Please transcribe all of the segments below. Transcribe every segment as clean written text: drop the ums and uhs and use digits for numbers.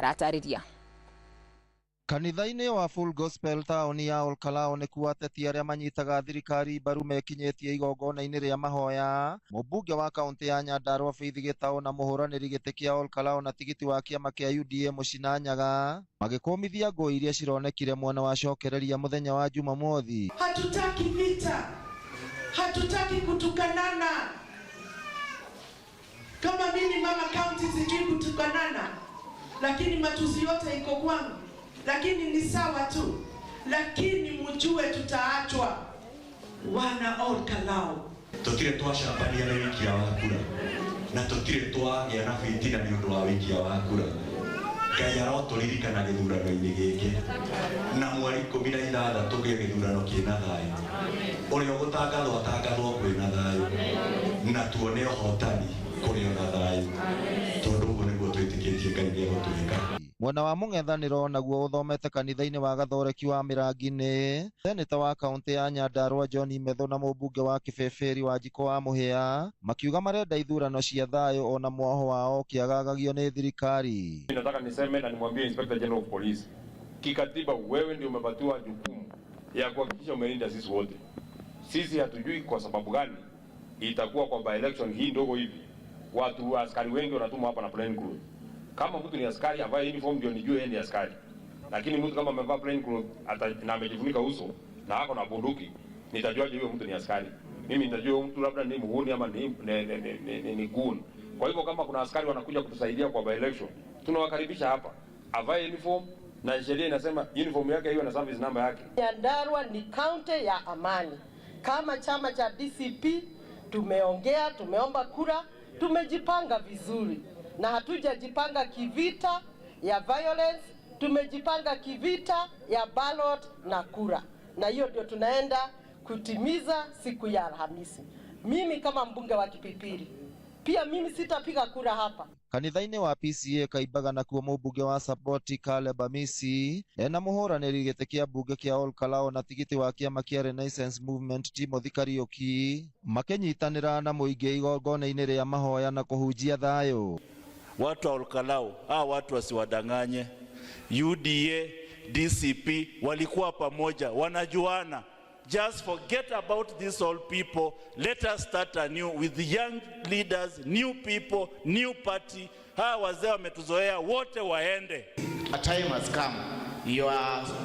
Aratarĩria. Kanitha-inĩ wa Full Gospel taũni ya Olkalou nĩkuo ateti arĩa manyitaga thirikari mbaru mekinyĩtie igongona-inĩ rĩa mahoya. Mũmbunge wa kaũntĩ ya Nyandarua Faith Gĩtaũ na mũhũranĩri gĩtĩ kĩa Olkalou na tigiti wa kĩama kĩa UDA Mũcina Nyaga magĩkũmithia ngũĩ iria cironekire mwena wa Cokereria mũthenya wa Jumamothi. Hatutaki vita, hatutaki kutukanana. Kama mimi mama county sijui kutukanana, lakini matusi yote iko kwangu, lakini ni sawa tu, lakini mjue tutaachwa. Wana Olkalou, Tutire twacambania na wikia wa kura na tutire twagĩa na bitina nĩ ũndũ wa wikia wa kura. Ngai arotũririkana gĩthurano-inĩ gĩkĩ na mweri 16 gĩa gĩthurano kĩna thayũ, ũrĩa ũgũtangathwo atangathwo kwĩna thayũ na tuone ũhotani kũrĩ ona thayũ, tondũ ũguo nĩguo twĩtĩkĩtie Ngai nĩegũtwĩka. Mwena wa mũng'ethanĩro naguo ũthomete kanitha-inĩ wa Gathoreki wa Mĩrangi-inĩ, seneta wa kaũntĩ ya Nyandarua John Methu na mũmbunge wa Kĩbĩbĩri Wanjikũ wa Mũhĩa makiuga marenda ithurano cia thayũ ona mwaho wao ũkĩagagagio nĩ thirikari. Nataka niseme na nimwambie Inspector General of Police, kikatiba wewe ndio umepatiwa jukumu ya kuhakikisha umelinda sisi wote. Sisi hatujui kwa sababu gani itakuwa kwa by election hii ndogo hivi, watu askari wengi wanatumwa hapa na plain clothes. Kama mtu ni askari avae uniform ndio nijue yeye ni askari, lakini mtu kama amevaa plain clothes na amejifunika uso na ako na bunduki, nitajuaje huyo mtu ni askari? Mimi nitajua huyo mtu labda ni muhuni ama ni goon. Kwa hivyo kama kuna askari wanakuja kutusaidia kwa by election, tunawakaribisha hapa, avae uniform na sheria inasema uniform yake iwe na service number yake. Nyandarua ni kaunti ya amani. Kama chama cha DCP tumeongea, tumeomba kura, tumejipanga vizuri na hatujajipanga kivita ya violence, tumejipanga kivita ya ballot na kura, na hiyo ndio tunaenda kutimiza siku ya Alhamisi. Mimi kama mbunge wa Kipipiri pia mimi sitapiga kura hapa. Kanitha-inĩ wa PCEA Kaimbaga nakuo mũmbunge wa Saboti Caleb Amisi ena mũhũranĩri gĩtĩ kĩa mbunge kĩa Olkalou na tigiti wa kĩama kĩa Renaissance Movement Timothy Kariuki makĩnyitanĩra na mũingĩ igongona-inĩ rĩa mahoya na kũhunjia thayũ. Watu wa Olkalou, hawa watu wasiwadanganye. UDA, DCP walikuwa pamoja, wanajuana. Just forget about these old people. Let us start anew with young leaders, new people, new party. Hawa wazee wametuzoea, wote waende. A time has come. Your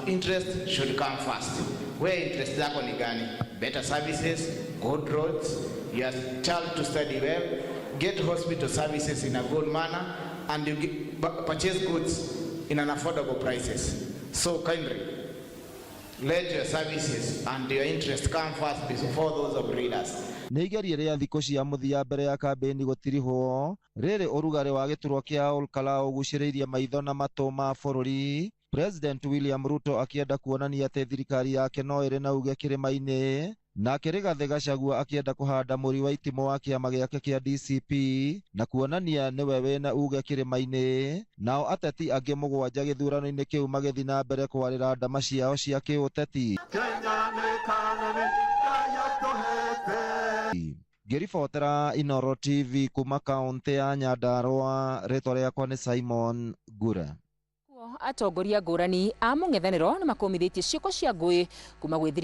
interest should come first. Where interest yako ni gani? Better services, good roads, your child to study well, get hospital services in a good manner, and you get, purchase goods in an affordable prices. So kindly, let your services and your interest come first before those of leaders. Nĩ igeria rĩa thikũ cia mũthia mbere ya kambĩini gũtirihwo rĩrĩ ũrugarĩ wa gĩturwa kĩa Olkalou ũgucĩrĩirie maitho na matũ ma bũrũri. President William Ruto akĩenda kuonania atĩ thirikari yake no ĩrĩ na uge kĩrĩma-inĩ, nake Rigathĩ Gachagua akĩenda kũhanda mũri wa itimũ wa kĩama gĩake kĩa DCP na kuonania nĩwe wĩna uge kĩrĩma-inĩ. Nao ateti angĩ 7 gĩthurano-inĩ kĩu magĩthiĩ na mbere kwarĩra ndama ciao cia kĩũteti. Ngĩribotera Inooro TV kuma kaũntĩ ya Nyandarua, rĩtwa rĩakwa nĩ Simon Ngure. Atongoria ngũrani a mũng'ethanĩro nĩ makũmithĩtie ciĩko cia ngũĩ kuma gwĩ thirikari.